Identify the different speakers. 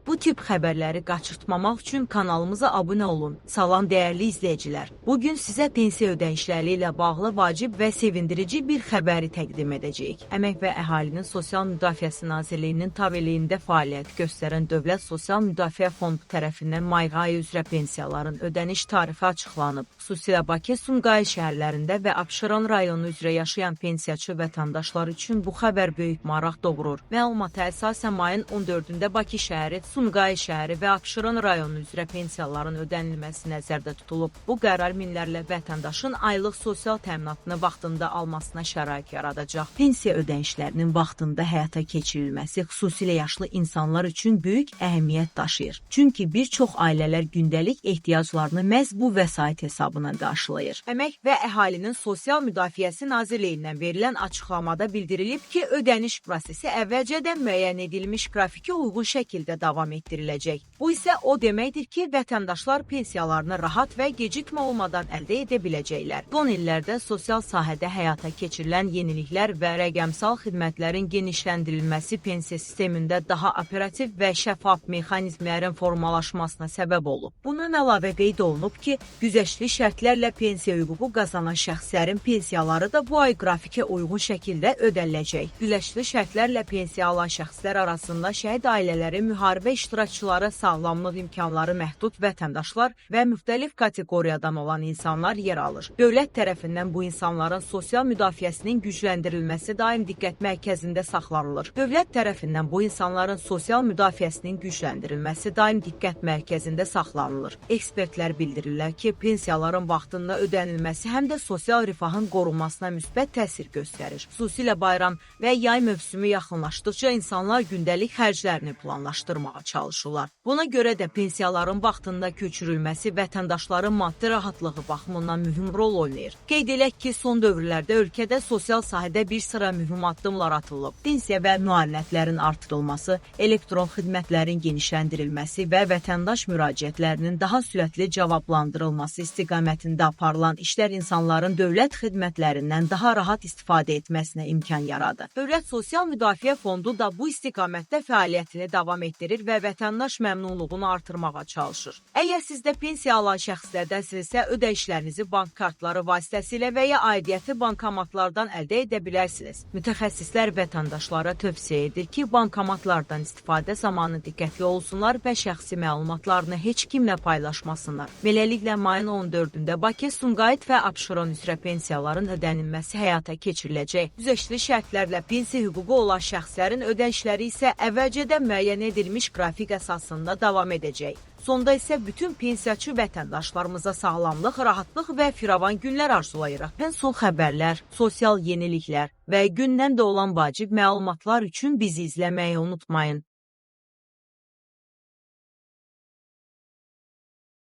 Speaker 1: Bu tip xəbərləri qaçırtmamaq üçün kanalımıza abunə olun. Salam dəyərli izləyicilər. Bugün sizə pensiya ödənişləri ilə bağlı vacib və sevindirici bir xəbəri təqdim edəcəyik. Əmək və Əhalinin Sosial Müdafiəsi Nazirliyinin tabeliyində fəaliyyət göstərən Dövlət Sosial Müdafiə Fondu tərəfindən may ayı üzrə pensiyaların ödəniş tarifi açıqlanıb. Xüsusilə Bakı, Sumqayıt şəhərlərində və Abşeron rayonu üzrə yaşayan pensiyaçı vətəndaşlar üçün bu xəbər böyük maraq doğurur. Məlumata əsasən mayın 14-də Bakı şəhəri, Sumqayıt şəhəri və Abşeron rayonu üzrə pensiyaların ödənilməsi nəzərdə tutulub. Bu qərar minlərlə vətəndaşın aylıq sosial təminatını vaxtında almasına şərait yaradacaq. Pensiya ödənişlərinin vaxtında həyata keçirilməsi xüsusilə yaşlı insanlar üçün böyük əhəmiyyət daşıyır. Çünki bir çox ailələr gündəlik ehtiyaclarını məhz bu vəsait hesabına qarşılayır. Əmək və Əhalinin Sosial Müdafiəsi Nazirliyindən verilən açıqlamada bildirilib ki, ödəniş prosesi əvvəlcədən müəyyən edilmiş qrafikə uyğun şəkildə davam etdiriləcək. Bu isə o deməkdir ki, vətəndaşlar pensiyalarını rahat və gecikmə olmadan əldə edə biləcəklər. Son illərdə sosial sahədə həyata keçirilən yeniliklər və rəqəmsal xidmətlərin genişləndirilməsi pensiya sistemində daha operativ və şəffaf mexanizmlərin formalaşmasına səbəb olub. Bundan əlavə qeyd olunub ki, güzəştli şərtlərlə pensiya hüququ qazanan şəxslərin pensiyaları da bu ay qrafikə uyğun şəkildə ödəniləcək. Güzəştli şərtlərlə pensiya alan şəxslər arasında şəhid ailələri, müharibə iştirakçıları, sağlamlıq imkanları məhdud vətəndaşlar və müxtəlif kateqoriyadan olan insanlar yer alır. Dövlət tərəfindən bu insanların sosial müdafiəsinin gücləndirilməsi daim diqqət mərkəzində saxlanılır. Dövlət tərəfindən bu insanların sosial müdafiəsinin gücləndirilməsi daim diqqət mərkəzində saxlanılır. Ekspertlər bildirirlər ki, pensiyaların vaxtında ödənilməsi həm də sosial rifahın qorunmasına müsbət təsir göstərir. Xüsusilə bayram və yay mövsümü yaxınlaşdıqca insanlar gündəlik xərclərini planlaşdırmağa çalışırlar. Buna görə də pensiyaların vaxtında köçürülməsi vətəndaşların maddi rahatlığı baxımından mühüm rol oynayır. Qeyd elək ki, son dövrlərdə ölkədə sosial sahədə bir sıra mühüm addımlar atılıb. Pensiya və müavinətlərin artırılması, elektron xidmətlərin genişləndirilməsi və vətəndaş müraciətlərinin daha sürətli cavablandırılması istiqamətində aparılan işlər insanların dövlət xidmətlərindən daha rahat istifadə etməsinə imkan yaradır. Dövlət Sosial Müdafiə Fondu da bu istiqamətdə fəaliyyətini davam etdirir və vətəndaş məmnunluğunu artırmağa çalışır. Əgər siz də pensiya alan şəxslərdənsinizsə, ödəyişlərinizi bank kartları vasitəsilə və ya aidiyyəti bankomatlardan əldə edə bilərsiniz. Mütəxəssislər vətəndaşlara tövsiyə edir ki, bankomatlardan istifadə zamanı diqqətli olsunlar və şəxsi məlumatlarını heç kimlə paylaşmasınlar. Beləliklə mayın 14-də Bakı, Sumqayıt və Abşeron üzrə pensiyaların ödənilməsi həyata keçiriləcək. Güzəştli şərtlərlə pensiya hüququ olan şəxslərin ödənişləri isə əvvəlcədən müəyyən edilmiş qrafik əsasında davam edəcək. Sonda isə bütün pensiyaçı vətəndaşlarımıza sağlamlıq, rahatlıq və firavan günlər arzulayırıq. Ən son xəbərlər, sosial yeniliklər və gündəmdə olan vacib məlumatlar üçün bizi izləməyi unutmayın.